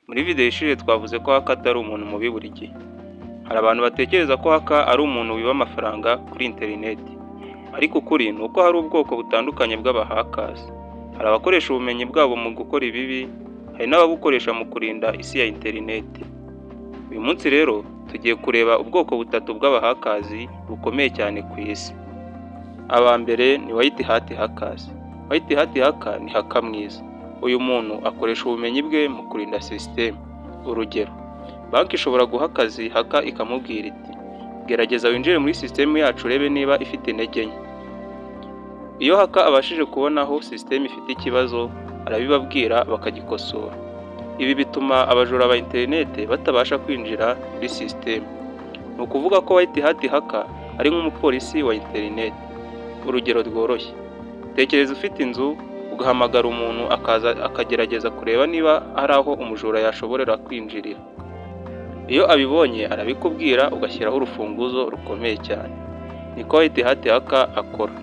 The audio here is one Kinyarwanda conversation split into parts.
Muri video ishize twavuze ko hacker atari umuntu mubi buri gihe. Hari abantu batekereza ko hacker ari umuntu wiba amafaranga kuri interineti. Ariko ukuri ni uko hari ubwoko butandukanye bw'abahackers. Hari abakoresha ubumenyi bwabo mu gukora ibibi, hari n'ababukoresha mu kurinda isi ya interineti. Uyu munsi rero tugiye kureba ubwoko butatu bw'abahackers bukomeye cyane ku isi. Aba mbere ni white hat hackers. White hat hacker ni hacker mwiza. Uyu muntu akoresha ubumenyi bwe mu kurinda sisitemu. Urugero, banki ishobora guha akazi hacker ikamubwira iti: "Gerageza winjire muri sisitemu yacu urebe niba ifite intege nke." Iyo hacker abashije kubona aho sisitemu ifite ikibazo, arabibabwira bakagikosora. Ibi bituma abajura ba interineti batabasha kwinjira muri sisitemu. Ni ukuvuga ko white hat hacker ari nk'umupolisi wa interineti. Urugero rworoshye: tekereza ufite inzu, ugahamagara umuntu akaza akagerageza kureba niba hari aho umujura yashoborera kwinjirira. Iyo abibonye arabikubwira, ugashyiraho urufunguzo rukomeye cyane. Niko white hat hacker akora.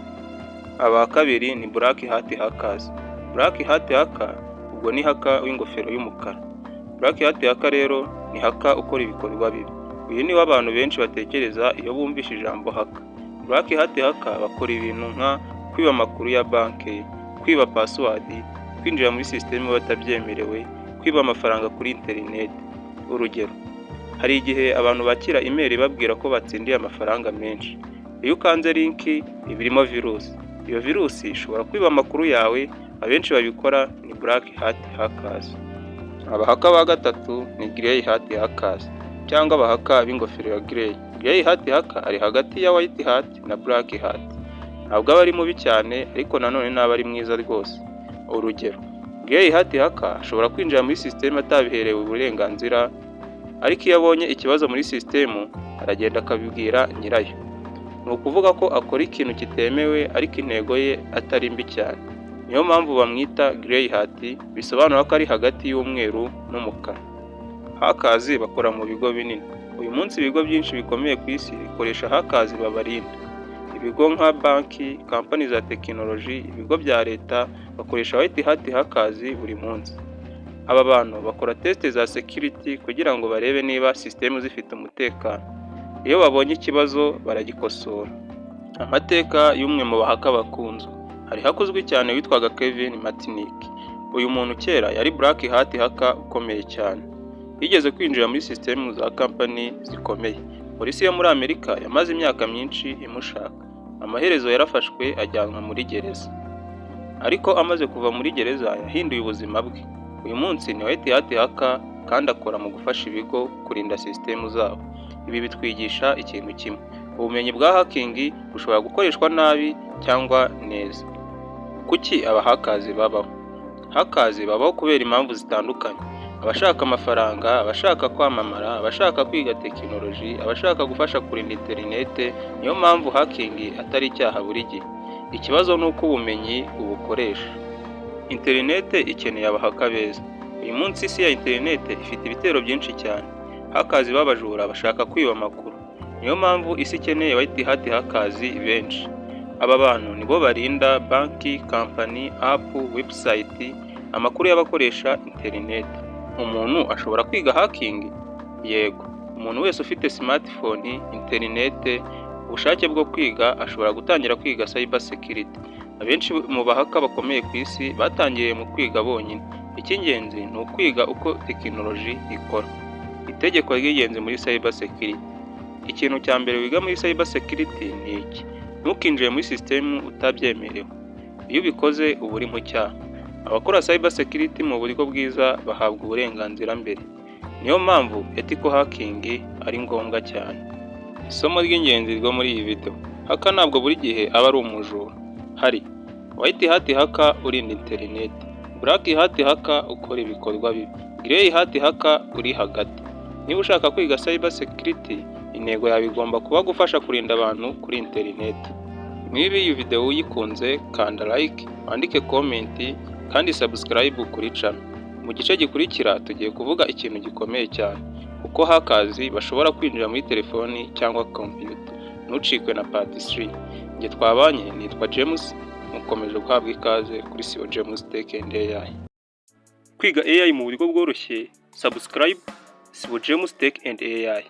Aba kabiri ni black hat hackers. Black hat hacker ubwo ni hacker w'ingofero y'umukara. Black hat hacker rero ni hacker ukora ibikorwa bibi. Uyu niwe abantu benshi batekereza iyo bumvise ijambo hacker. Black hat hacker bakora ibintu nka kwiba amakuru ya banki, kwiba password, kwinjira muri sisitemu batabyemerewe, kwiba amafaranga kuri interineti. Urugero, hari igihe abantu bakira email ibabwira ko batsindiye amafaranga menshi. Iyo ukanze link iba irimo virusi. Iyo virusi ishobora kwiba amakuru yawe. Abenshi babikora ni black hat hackers. Abahacker ba gatatu ni grey hat hackers cyangwa abahacker b'ingofero ya grey. Grey hat hacker ari hagati ya white hat na black hat. Ntabwo aba ari mubi cyane, ariko nanone ntaba ari mwiza rwose. Urugero, Grey hat hacker ashobora kwinjira muri sisiteme atabiherewe uburenganzira, ariko iyo abonye ikibazo muri sisitemu aragenda akabibwira nyirayo. Ni ukuvuga ko akora ikintu kitemewe ariko intego ye atari mbi cyane. Niyo mpamvu bamwita grey hat, bisobanura ko ari hagati y'umweru n'umukara. Hackers bakora mu bigo binini. Uyu munsi ibigo byinshi bikomeye ku isi bikoresha hackers babarinda. Ibigo nka banki, kampani za tekinoloji, ibigo bya leta bakoresha white hat hackers buri munsi. Aba bantu bakora test za security kugira ngo barebe niba sisitemu zifite umutekano. Iyo babonye ikibazo baragikosora. Amateka y'umwe mu bahacker bakunzwe. Hari hacker uzwi cyane witwaga Kevin Mitnick. Uyu muntu kera yari black hat hacker ukomeye cyane. Yigeze kwinjira muri sisitemu za kampani zikomeye. Polisi yo muri Amerika yamaze imyaka myinshi imushaka. Amaherezo yarafashwe ajyanwa muri gereza. Ariko amaze kuva muri gereza yahinduye ubuzima bwe. Uyu munsi ni white hat hacker kandi akora mu gufasha ibigo kurinda sisitemu zabo. Ibi bitwigisha ikintu kimwe: ubumenyi bwa hacking bushobora gukoreshwa nabi cyangwa neza. Kuki abahackers babaho? Hackers babaho kubera impamvu zitandukanye: abashaka amafaranga, abashaka kwamamara, abashaka kwiga tekinoloji, abashaka gufasha kurinda interinete. Niyo mpamvu hacking atari icyaha buri gihe. Ikibazo ni uko ubumenyi ubukoresha. Interinete ikeneye abahacker beza. Uyu munsi isi ya interinete ifite ibitero byinshi cyane. Hackers b'abajura bashaka kwiba amakuru. Niyo mpamvu isi ikeneye white hat hackers benshi. Aba bantu nibo barinda banki, kampani, app, website, amakuru y'abakoresha interineti. Umuntu ashobora kwiga hacking? Yego. Umuntu wese ufite smartphone, interinete, ubushake bwo kwiga ashobora gutangira kwiga cyber security. Abenshi mu bahacker bakomeye ku isi batangiriye mu kwiga bonyine. Icy'ingenzi ni ukwiga uko tekinoloji ikora. Itegeko ry'ingenzi muri cyber security: ikintu cya mbere wiga muri cyber security ni iki: ntukinjire muri sisitemu utabyemerewe. Iyo ubikoze uba uri mu cyaha. Abakora cyber security mu buryo bwiza bahabwa uburenganzira mbere. Niyo mpamvu ethical hacking ari ngombwa cyane. Isomo ry'ingenzi ryo muri iyi video: hacker ntabwo buri gihe aba ari umujura. Hari white hat hacker urinda interineti, black hat hacker ukora ibikorwa bibi, grey hat hacker uri hagati. Niba ushaka kwiga cyber security, intego yawe igomba kuba gufasha kurinda abantu kuri interineti. Niba iyi video uyikunze, kanda like, wandike comment kandi subscribe kuri channel. Mu gice gikurikira tugiye kuvuga ikintu gikomeye cyane: uko hackers bashobora kwinjira muri telefoni cyangwa computer. Ntucikwe na part 3. Njye twabanye nitwa James, mukomeje guhabwa ikaze kuri Sibo James Tech and AI. Kwiga AI mu buryo bworoshye. Subscribe, Sibo James Tech and AI.